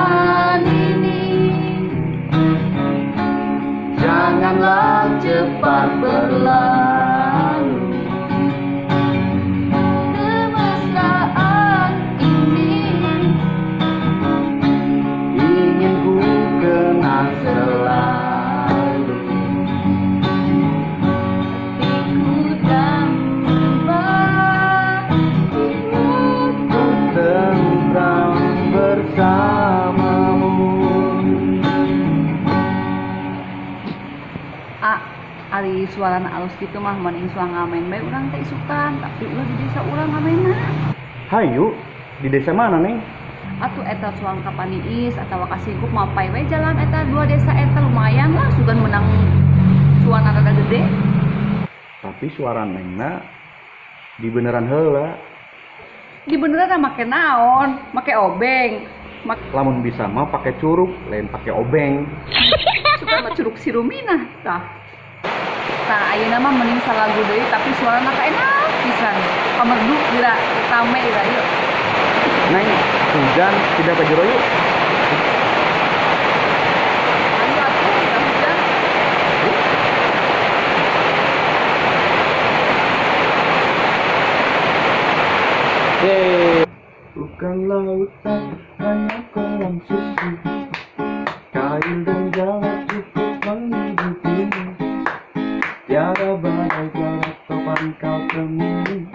Kemesraan ini janganlah cepat berlalu. Kemesraan ini ingin ku kenang selalu. Hatiku damba, jiwaku tentram bersamamu. Ari suarana alus kitu mah mending suang ngamen bae urang teh isukan, tapi ulah di desa urang ngamenna. Hayu, di desa mana, Neng? Atuh eta suang ka Paniis atawa ka Singkup mapai we jalan eta dua desa eta lumayan lah sugan menang suara rada gede. Tapi suara Nengna di beneran heula. Di beneran make naon? Make obeng. Lamun bisa mah pake curug, lain pake obeng. Suka mah curug si Rumina tah. Tah ayeuna mah mending salagu deui tapi suarana ka enak pisan. Pamerdu dira rame dira yuk. Neng, hujan tidak ke jero yuk. Ayo atuh, tidak hujan. Yeay. Bukan lautan, hanya kolam susu. Kail dan jala cukup menghidupimu. Tiada badai, tiada topan kau temui.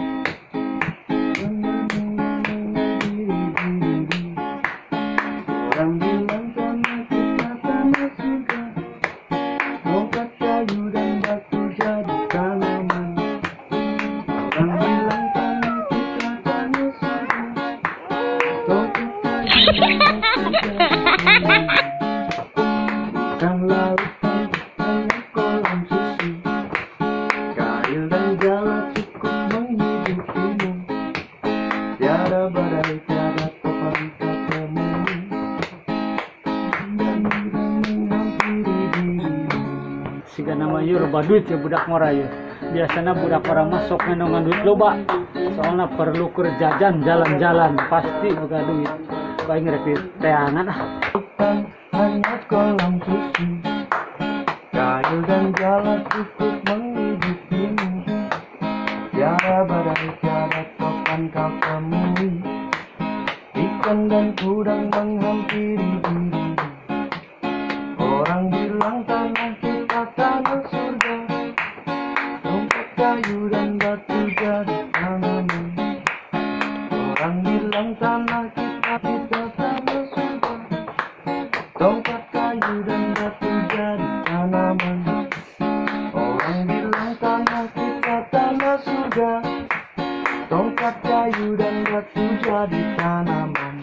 Orang bilang tanah kita tanah surga. Lompat kayu dan batu jadi tanaman. Orang bilang tanah kita tanah surga. Lompat kayu dan batu jadi tanaman. Bukan lautan, hanya kolam susu. Kail dan jala cukup menghidupimu. Tiada badai, tiada topan kau temui. Siga nama ieu loba duit ya budak ngora ieu. Biasana budak ngora mah sok ngenongan duit loba. Soalna perlu keur jajan jalan-jalan pasti boga duit. Bae ngrek di teangan ah. Hanya kolam susu. Kail dan jala cukup menghidupimu. Tiada badai, tiada topan kau temui. Ikan dan udang menghampiri dirimu. Orang bilang tanah kita tanah surga. Lompat kayu dan batu jadi tanaman. Orang bilang tanah kita tanah surga. Lompat kayu dan batu jadi tanaman. Orang bilang tanah kita tanah surga. Tongkat kayu dan batu jadi tanaman.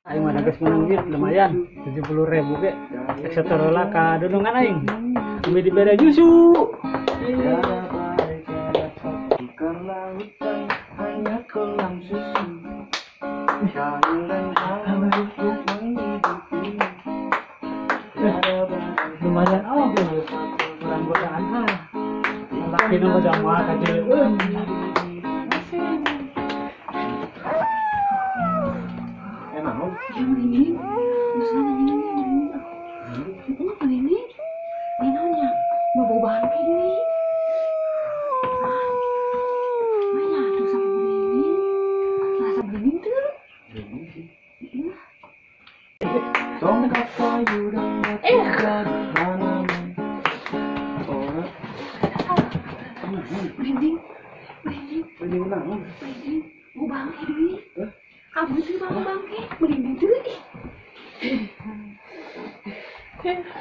Aing mah geus menang duit lumayan 70.000 ge. Rek satorola ka dunungan aing. Ambil dibere nyusu. Tiada badai, tiada topan, lautan, hanya kolam susu. Kail dan jala cukup menghidupimu. Tiada badai, Lumayan oh kurang godaan ah. Laki nu udah moal ka jeueun. Merinding, merinding, merinding, merinding, bau bangke deui. Mana tuh sama merinding? Rasa merinding tuh. Merinding sih. Tongkat kayu dan batu jadi tanaman. Orang Merinding, merinding, Merinding naon? merinding, bau bangke deui. Kamu tuh bau bangke, merinding tuh.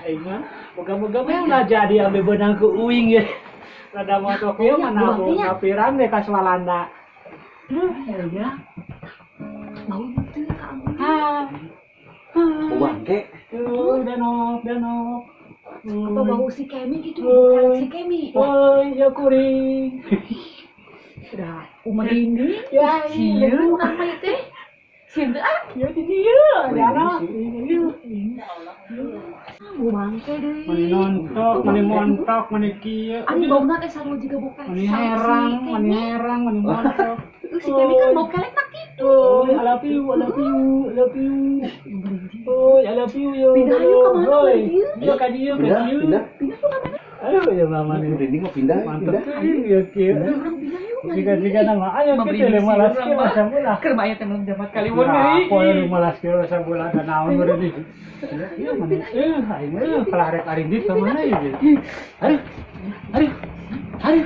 Aing mah moga-moga we ulah jadi ambe beunang ku uing ye. Rada moto kieu mana ku kapiran we ka Swalanda. Duh, ya. Bau tuh kamu. Ah. Bau bangke. Tuh, danok, danok. Apa bau si Kemi gitu, bau kelek si Kemi. Woi, ya kuring. Udah, merinding. Ya, Sieun urang mah ieu teh. Sieun teu ah? Ya di dieu, danok. Bau bangke deui. Mani nontok, mani montok, mani kieu. Ani bauna teh sarua jiga bau kelek. Mani herang, mani herang, mani montok. Si Kemi kan bau kelek tak kitu. Oh, I love you, I love you, I love you. Oh, I love you yo. Pindah yuk ke mana lagi? Iya ka dieu, ka dieu. Pindah. Pindah tuh ke mana? Aduh ya mama nih. Merinding mah pindah, pindah. Iya kieu. Jika-jika nama ayo kita le malas ke masa mula. Keur mah aya teh melem jamat kaliwon deui. Apa lu malas ke masa mula da naon meureun ieu. Ieu mana? Aing mah kalah rek arindit ka mana ieu. Aduh. Aduh. Aduh.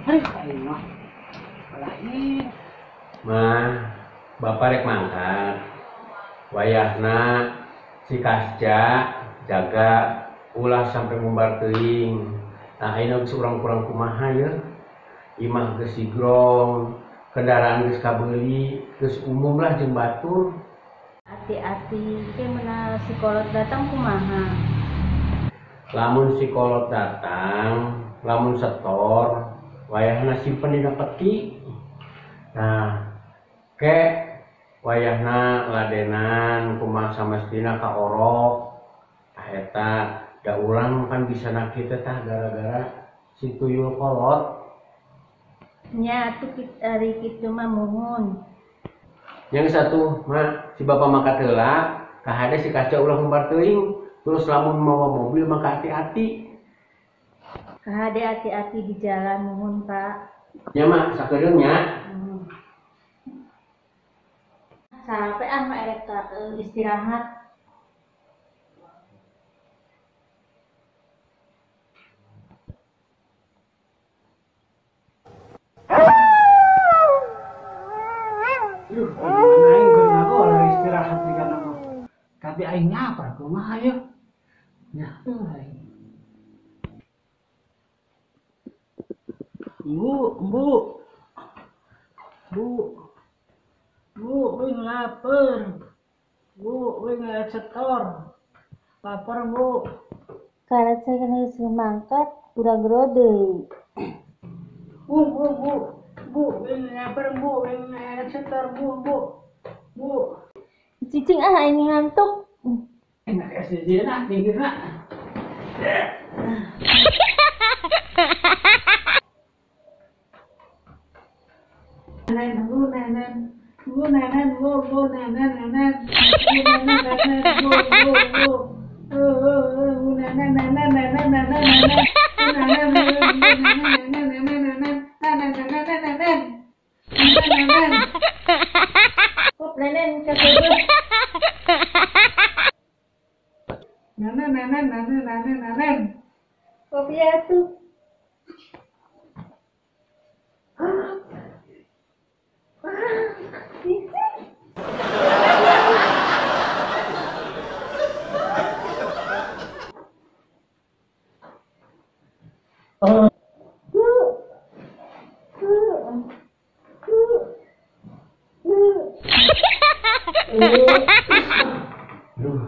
Aduh aing mah. Kalah ieu. Mah, bapak rek mangkat. Wayahna si Kasja jaga ulah sampai ngumbar teuing. Nah, ayeuna geus urang-urang kumaha ye? Imah geus sigrong, kendaraan geus kabeuli, geus umum lah jeung batur. Hati-hati, ke mana si kolot datang kumaha? Lamun si kolot datang, lamun setor, wayahna simpen dina peti. Nah, ke wayahna ladenan kumaha samestina ka orok. Tah eta da urang kan bisa nakit teh tah gara-gara si tuyul kolot. Nya atuh ari kitu mah muhun. Yang satu mah si bapak mangkat heula, kahade si Kaca ulah ngumbar teuing, terus lamun mawa mobil maka hati-hati. Kahade hati-hati di jalan muhun, Pak. Nya mah sakedeung nya. Sampai ah mah erek istirahat. Aduh, aing keur ngagoler istirahat di kana mah. Tapi aing nyapar kumaha yeuh? Nya aing. Bu, bu. Bu. Bu, wing lapar. Bu, wing setor. Lapar, Bu. Karet saya geus mangkat, urang deui. Bu, bu, bu. Bu, wing lapar, Bu, wing setor, Bu, Bu. Bu. Cicing ah aing ngantuk. Enak ya sih, nah, pinggirna. Nenen, bu, nenen. Bu, nenen, bu, bu, nenen, nenen. Bu, nenen, nenen, bu, bu, bu. Bu, nenen, nenen, nenen, nenen, nenen. Bu, nenen, nenen, nenen, nenen, nenen, nenen, nenen, nenen. Nenen, nenen. Kok nenen kesebut. Nenen, nenen, nenen, nenen, nenen. Kopi atuh. Duh,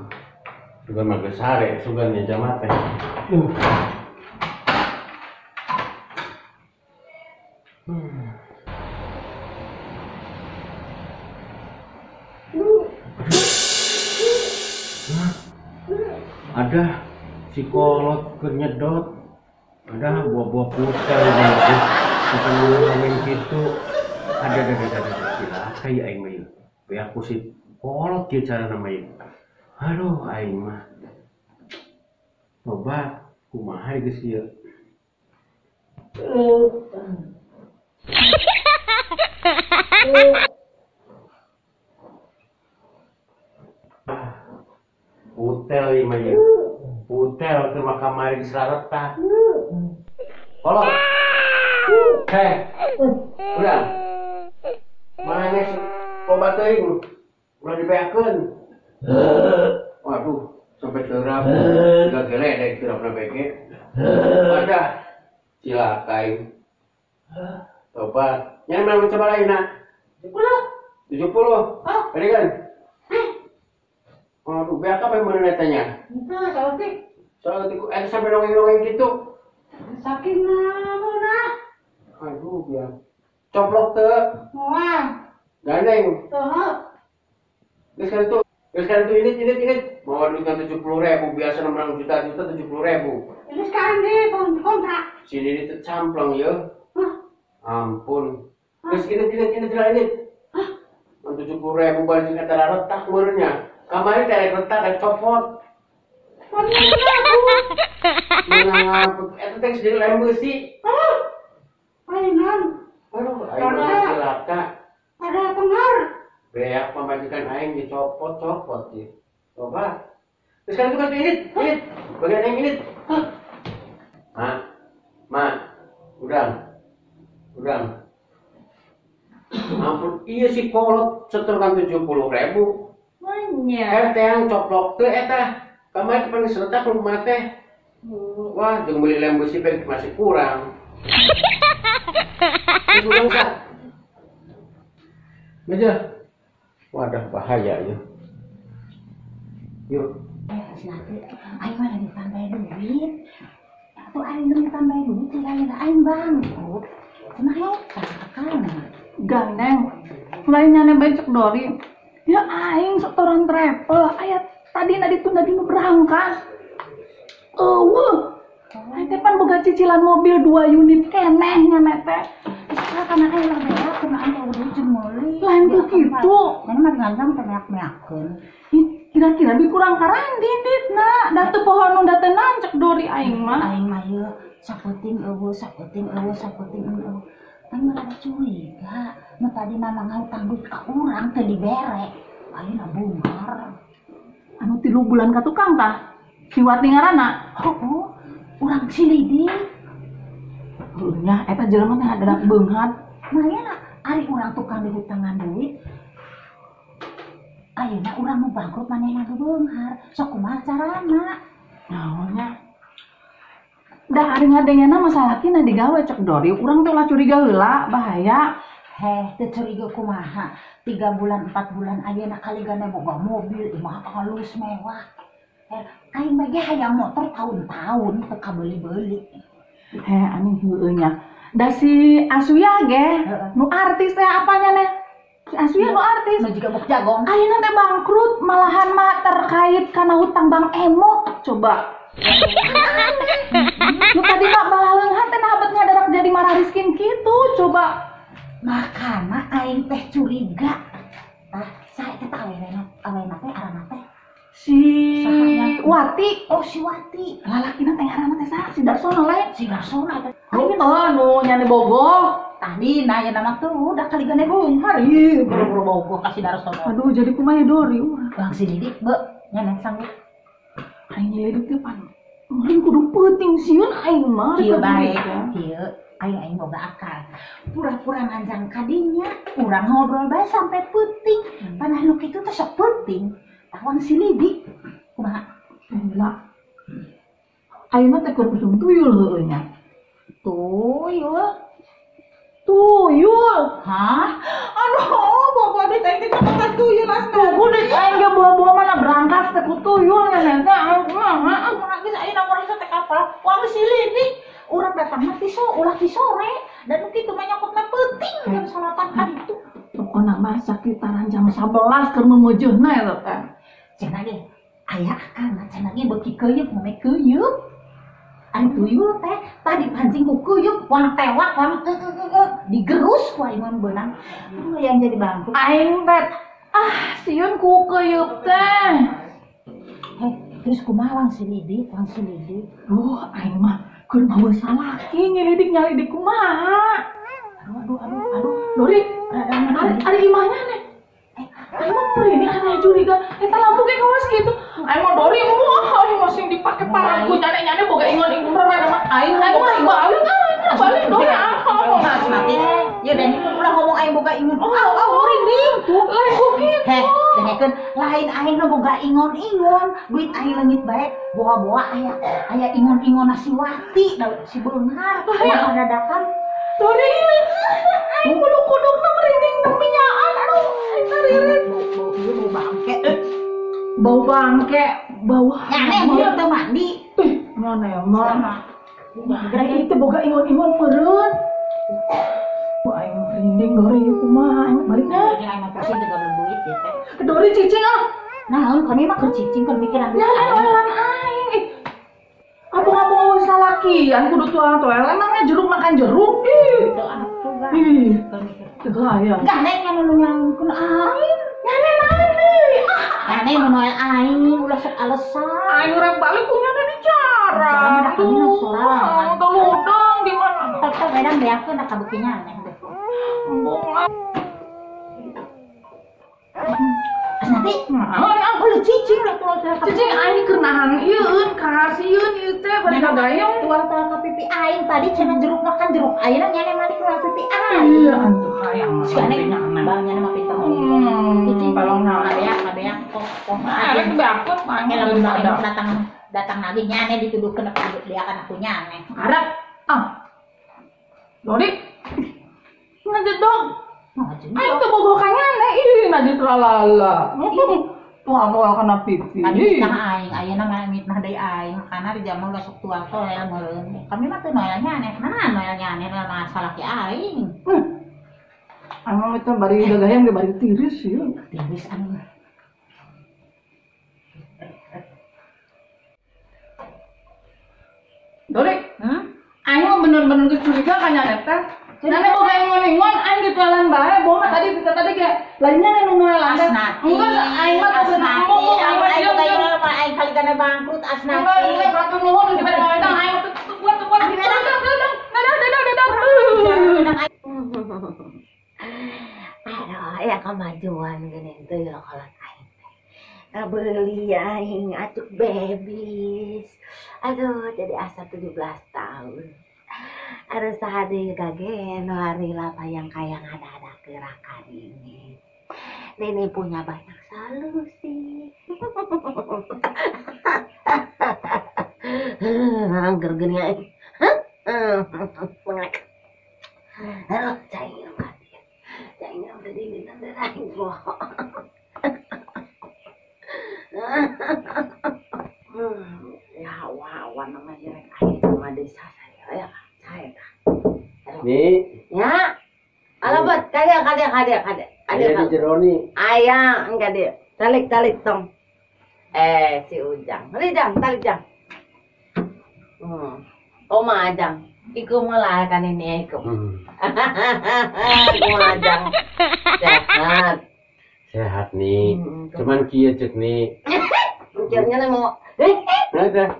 sugan mah geus sare, sugan nya jama teh. Ada si kolot keur nyedot, ada buah-buah putel gitu, bukan ngomongin gitu. Ada cilaka ya aing mah ieu. Beak ku si kolot kieu carana mah ieu. Aduh aing mah. Tobat kumaha geus ieu. Putel ieu mah ieu. Putel keur kamari geus raretak. Kolot. Heh. Udah. Mana loba teuing ulah dibeakeun. Waduh, sampai terap. Gak geledek terapna bege. Wadah. Cilaka aing. Tobat. Nya mana coba lain na? 70. 70. Hah? Tadi kan? Waduh, beak apa yang mana netanya? Itu saeutik. Saeutik sampai dongeng-dongeng gitu. Saking nah. Aduh, biar coplok teu. Moal. Gandeng. Teu. Geus kan itu ini. Mau duit 70.000 biasa menang juta-juta 70.000. Ini sekarang deh kontrak. Sini ini tercamplong ya. Hah? Ampun. Geus ini. Hah? 70.000 balik eta retak meureunnya. Kamari teh retak dan copot. Mana eta teh geus lem beusi. Hah? Mainan. Aduh, aing cilaka. Ada pengar. Beak pamajikan aing dicopot-copot ieu. Coba. Terus kan itu init, init. Bagian aing init. Hah. Ma. Ma. Udang. Udang. Ampun, iya si kolot setorkan 70.000. Manya. RT yang coplok teh eta. Kamari pan geus retak rumah teh. Wah, jeung beli lem besi masih kurang. Terus udang sa. Meja. Wadah bahaya ya. Yuk. Aing mah lagi tambah duit. Atuh aing nu tambah duit lagi aing bangkrut. Cenah eta akalna. Gandeng. Lain nyane bae cek Dori. Ya aing setoran travel. Aya tadi na ditunda di berangkas. Eueuh. Aing teh pan boga cicilan mobil 2 unit keneh nyane teh. Geus kana aing lah beak kana aing teh duit jeung meuli. Lain ku kitu. Mana mah ngancam teh meak-meakeun. Kira-kira duit kurang karandi ditna. Da teu poho nu da teu nancek Dori aing mah. Aing mah ieu sakuting eueuh sakuting eueuh sakuting eueuh. Aing mah rada curiga. Nu tadi mah ngahutang duit ka urang teu dibere. Ayeuna bungar. Anu 3 bulan ka tukang tah. Si Wati ngaranna. Heueuh, urang silidik. Heueuh nya eta jelema teh adadak beunghat. Mayana ari urang tukang dihutangan duit. Ayeuna urang nu bangkrut manehna nu beunghar. Sok kumaha carana? Naon nya? Dah ari ngadengena masalah salakina digawe cek Dori, urang teh ulah curiga heula, bahaya. Heh, teu curiga kumaha? 3 bulan 4 bulan ayeuna kali gane boga mobil, imah halus mewah. Heh, aing mah ge hayang motor tahun-tahun teu kabeuli-beuli. Heh, aneh heueuh nya. Da si Asuya ge, nu artis teh apanya neh? Si Asuya nu artis. Nu jiga bok jagong. Ayeuna teh bangkrut, malahan mah terkait kana hutang Bank Emok. Coba. Nu tadi mah balaleunghan teh nah bet ngadarak jadi marah riskin kitu, coba. Makana aing teh curiga. Tah, sae teh awewena, awewena teh arana teh si Sahanya? Wati. Oh, si Wati. Lalakina teh ngaranna teh saha? Si Darsono lain. Si Darsono teh. Heueuh nu nyane bogoh. Tadi nah ya nama tuh udah kali gane beunghar. Ih, boro-boro bogoh ka si Darsono. Aduh, jadi kumaha Dori urang. Bang si Didik, be, nyane sanggup. Aing nyelidik teh pan. Meureun kudu peuting sieun aing mah. Kieu bae, kieu aing aing boga akal. Pura-pura nganjang kadinya, urang ngobrol bae sampai peuting. Panah nu kitu teh sok peuting. Tawang si Lidik. Kumaha? Lah. Ayeuna teh keur usum tuyul heueuh nya. Tuyul. Tuyul. Hah? Aduh, bobo duit aing teh cokotan tuyul asna. Tuh duit aing ge bawa-bawa mana berangkas teh ku tuyul nya teh. Kumaha? Kumaha geus ayeuna mah teh kapal. Wang si Lidik. Urang datang mah ti ulah ti sore dan nu kitu mah nyokotna peuting jam 8 kan itu. Pokona mah sakitaran jam 11 keur memeujeuhna eta teh. Cenah ge aya akalna cenah ge beuki keuyeup meme keuyeup. Ari tuyul teh tadi pancing ku keuyeup wang tewak wang digerus ku aing mah beunang. Aduh yang jadi bangkrut. Aing teh ah sieun ku keuyeup teh. Heh, terus kumaha wang si Lidik, wang si Lidik. Duh, aing mah keur mawa salaki nyelidik nyalidik kumaha. Aduh, aduh, aduh, aduh. Dori, ari imahnya nih. Aing mah merinding aneh curiga. Eta lampu ge kawas kitu. Aing mah Dori moal aing mah sing dipake parangku nyane-nyane boga ingon-ingon rada mah. Aing mah balik ah, balik Dori ah. Mas mati. Ya dan ulah ngomong aing boga ingon. Oh, oh, merinding. Lain ku kitu. Heh, dengekeun lain aing nu boga ingon-ingon, duit aing leungit bae, boa-boa aya aya ingon-ingon si Wati, si beunghar. Wah, dadakan. Dori, aing bulu kudukna merinding neminyaan. Aduh, aing taririt. Bau bangke. Bau bangke, bau. Nyane heueuh teu mandi. Ih, nyane mah. Gara itu boga ingon-ingon meureun. Wah, aing merinding Dori kumaha aing balikna. Aing mah pusing teh gablek duit ya teh. Dori cicing ah. Naon kami mah keur cicing keur mikiran duit. Nyalan aing. Ih. Abang-abang eueuh salakian kudu tuang-tuang emangnya jeruk makan jeruk. Ih. Teu atuh ga. Ih. Teu hayang. Gandeng nya nu nyangkeun aing. Nyane naon deui? Ah, Nyane mun noel aing ulah sok alesan. Aing rek balik punya di cara. Tuh, teludang di mana? Tok bedang beakeun da kabeuki nyane. Embung ah. Asnati, aku lu cicing lah tuh. Cicing aing keur nahan ieu kasieun ieu teh bari kagayong. Tuang ka pipi aing tadi cenah jeruk makan jeruk ayeuna nyane malik ka pipi aing. Iya antuh hayang. Si aneh bang nyane mah pinter ngomong. Cicing balong naon kabeak kok kok. Arek beakeun aing datang datang lagi nyane dituduhkeun dia kan aku nyane. Arek ah. Dori. Ngajedog. Aing teu bogoh ka nyane ih najis tralala. Tuang-tuang kana pipi. Tadi mah aing ayeuna mah mitnah deui aing kana di jamu ulah sok tuang toel meureun. Kami mah teu noel nyane. Mana noel nyane masalah ki aing. Aing mah teh bari gagayang ge bari tiris ieu. Tiris anu. Dori, aing mah bener-bener geus curiga ka nyane teh. Nane boga ingon-ingon aing ditualan bae, bawa mah tadi bisa tadi ge lainnya nu noelan teh. Enggak, aing mah teu ngomong aing mah sieun. Aing kali kana bangkrut Asnati. Enggak, enggak ratu nuhun dibere ngawetang aing teu kuat teu kuat. Dadah dadah dadah. Aduh, ya kemajuan geuning teh kolot aing teh. Ngabeli aing acuk babies. Aduh, jadi asa 17 tahun. Aduh sahade gage nu hari yang kaya ngada-ada gerakan ini. Nenek punya banyak solusi. Angger geuning aing. Mengek. Aduh, cai ka dieu. Cai udah dinginan teh aing poho. Ya hawa-hawa namanya rek aing sama desa saya ya. Nih. Ya. Alabat, kade kade kade kade. Aya di jero nih. Aya, enggak dia. Talik talik tong. Si Ujang. Hei Jang, talik Jang. Oma Jang. Iku malah kan ini iku. Oma Jang. Sehat. Sehat nih. Cuman kieu ceuk nih. Mikirnya mau. Ada.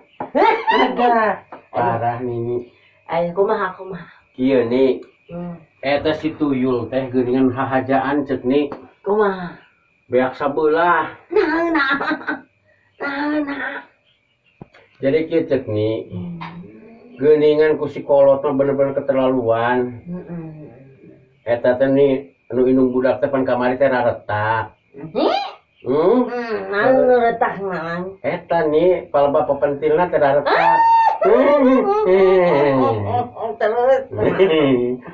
Ada. Parah nih. Ayo kumaha kumaha. Kieu nih. Eta si tuyul teh geuningan hahajaan ceuk nih. Kumaha? Beak sabelah. Nah nah. Nah nah. Jadi kieu ceuk nih. Geuningan ku si kolot mah bener-bener keterlaluan. Eta teh nih anu indung budak teh pan kamari teh raretak. Naon nu retak naon? Eta nih palebah pepentilna teh raretak. Terus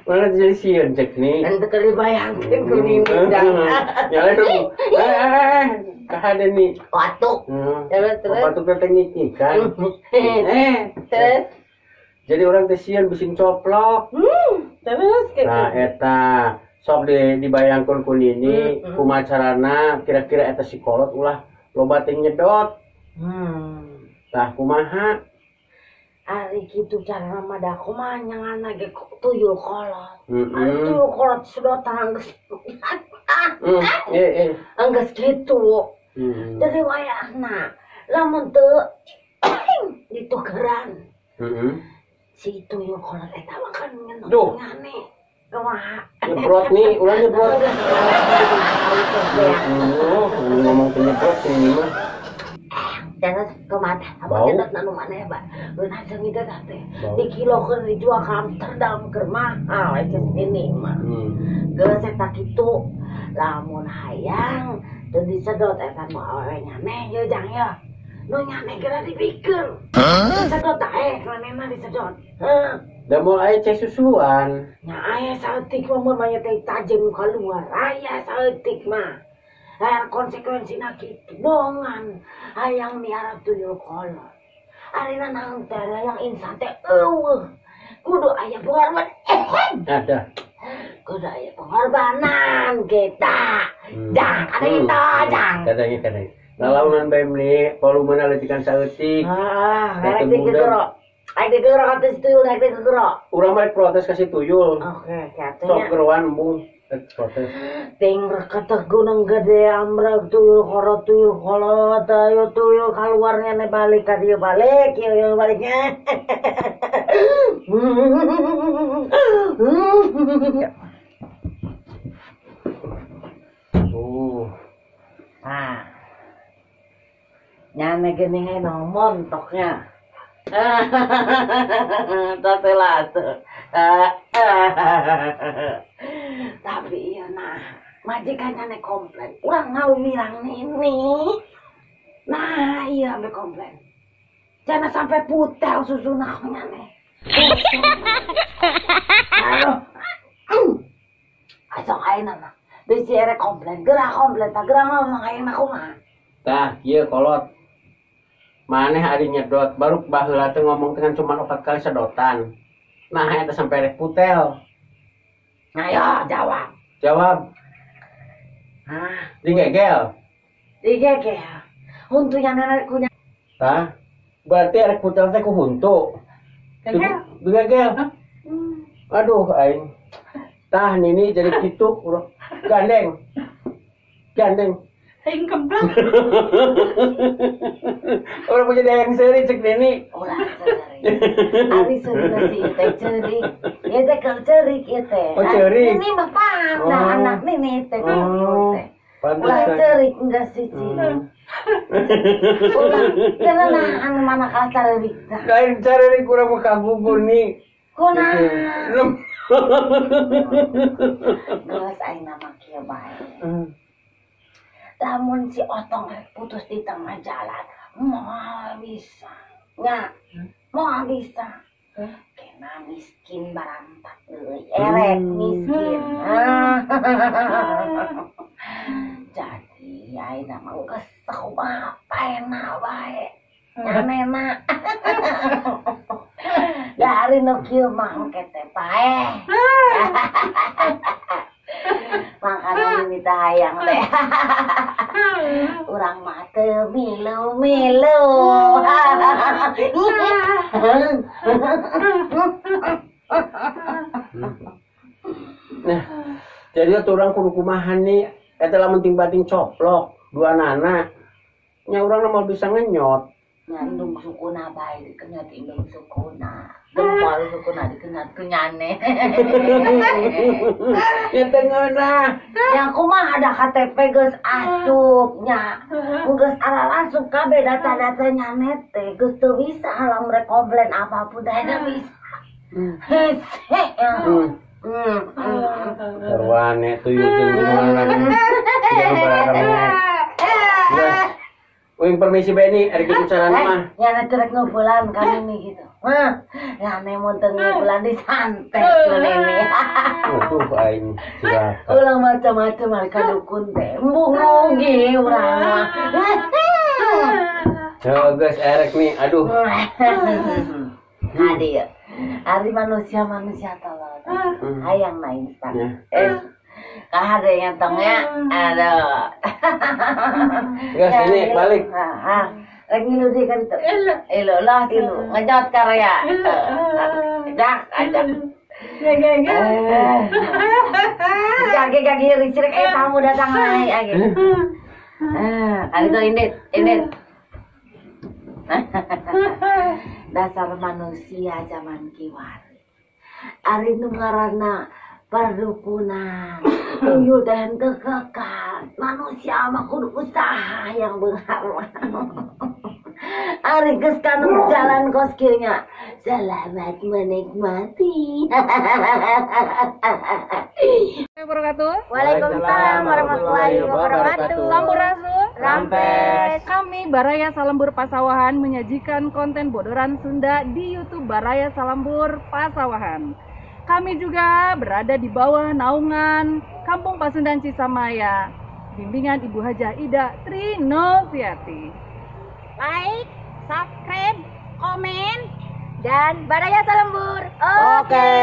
malah jadi sieun cek nih. Nanti kali bayangkeun ku nini jang. Nyala dong. Kahade nih. Watuk. Terus terus. Watuk teh ngikikan. Terus. Jadi orang teh sieun bising coplok. Terus nah eta sok dibayangkeun ku nini kumaha carana kira-kira eta si kolot ulah loba teh nyedot. Tah kumaha? Ari kitu cara mah da kumaha nyangan ge tuyul kolot. Ari tuyul kolot sedotan geus. Anggeus kitu. Jadi wayahna lamun teu ditukeran. Si tuyul kolot eta mah kan nyane. Kumaha? Nyebrot nih, ulah nyebrot. Ngomong ke nyebrot ini mah. Terus kumaha apa nyedot nu maneh ba? Geunah seungit eta teh. Dikilokeun dijual ka Amsterdam keur mahal geus ini mah. Geus eta kitu. Lamun hayang teu disedot eta nu awewe nyane ye jang ye. Nu nyane geura dibikeun. Disedot ae manehna disedot. Heuh. Da moal aya cai susuan. Nya aya saeutik mah mun mah teh tajem kaluar. Aya saeutik mah. Konsekuensina kitu bongan hayang miara tuyul kolot. Arina naon teh hayang insan teh eueuh. Kudu aya pengorbanan. Ada. Kudu aya pengorbanan kita. Jang, ada kita, jang. Kadang kadang. Lalaunan bae meni volumena leutikan saeutik. Heeh, rek digegero. Rek digegero ka si tuyul, rek digegero. Urang mah rek protes ka si tuyul. Oke, kiatunya. Sok geroan embung. Protes. Ting reketek gunung gede amrek tuyul korot tuyul kolot ayo tuyul keluarnya nih balik ka dieu balik ieu ieu baliknya. Nah. Nyane geuning aya montoknya. Tas lah tuh. Tapi iya nah, majikannya nih komplain. Urang ngaumirang nini. Nah iya ambil komplain. Jangan sampai putel susu naknya nih. Aduh. Asok ayeuna mah. Bisi erek komplain, gerak komplain, tak gerak ngomong ayeuna kumaha. Tah, ieu kolot. Maneh ari nyedot baru baheula teh ngomong dengan cuma 4 kali sedotan. Nah, eta sampai rek putel. Nah, yo jawab. Jawab. Hah? Digegel. Digegel. Huntunya nenek kunya. Tah, berarti rek putel teh ku huntu. Gegel. Digegel. Aduh aing. Tah nini jadi kitu urang gandeng. Gandeng. Aing kemplak. Orang punya dayang seuri cek nini. Ulah seuri. Ari seuri si teh ceurik. Ieu teh keur ceurik ieu teh. Oh, ceurik. Nini mah paham dah anak nini teh kitu teh. Ulah ceurik enggak sih sih. Ulah karena anu mana ka ceurik tah. Lain ceurik urang mah kagugur nih. Kunaon? Geus aing mah kieu bae. Lamun si Otong putus di tengah jalan, moal bisa. Nya, moal bisa. Kena miskin barantak deui, erek miskin. Jadi ayeuna mah geus kumaha paena bae. Nyanena. Dari nu kieu mah engke teh paeh. Makanan ini hayang teh. Urang mah teu milu-milu. Nah, jadi atuh urang kudu kumaha nih? Eta lamun ting bating coplok dua nana. Nya urang mah bisa ngenyot. Nya indung sukuna bae dikenyot indung sukuna. Gempol sukuna dikenyot kenyane. Nya teu ngeunah. Nya kumaha ada KTP geus asup nya. Geus ararasup kabeh data-data nyane teh geus teu bisa alam rek komplain apapun teh teu bisa. Hese. Sarwane tuyul jeung gimana. Jangan barang. Geus. Wing permisi Benny, ada gitu carana mah. Ya nanti rek ngobrol kami nih gitu. Hah, ya mun teu ngobrol di santai ini. Aduh aing cilaka. Ulang macam-macam mereka dukun teh. Embung rugi urang mah. Heuh geus erek nih, aduh. Adi ya. Ari manusia-manusia tolol. Hayang na instan. Kahade yang tongnya, aduh. Gas ini balik. Rek ngilu deui kan itu. Elo lah ilu, ngejot karya. Ajak, ajak. Kaki kaki listrik, tamu datang lagi. Kali itu indit, indit. Dasar manusia zaman kiwari. Ari nu ngaranna perdukunan, tuyul dan kekekal. Manusia mah kudu usaha yang beunghar. Ari geus kanu jalan kos kieu nya. Selamat menikmati. Wabarakatuh. Waalaikumsalam warahmatullahi wabarakatuh. Sampurasun. Rampes. Kami Baraya Salembur Pasawahan menyajikan konten bodoran Sunda di YouTube Baraya Salembur Pasawahan. Kami juga berada di bawah naungan Kampung Pasundan Cisamaya, bimbingan Ibu Hajah Ida Trinoviati. Like, subscribe, komen, dan Baraya Salembur. Oke.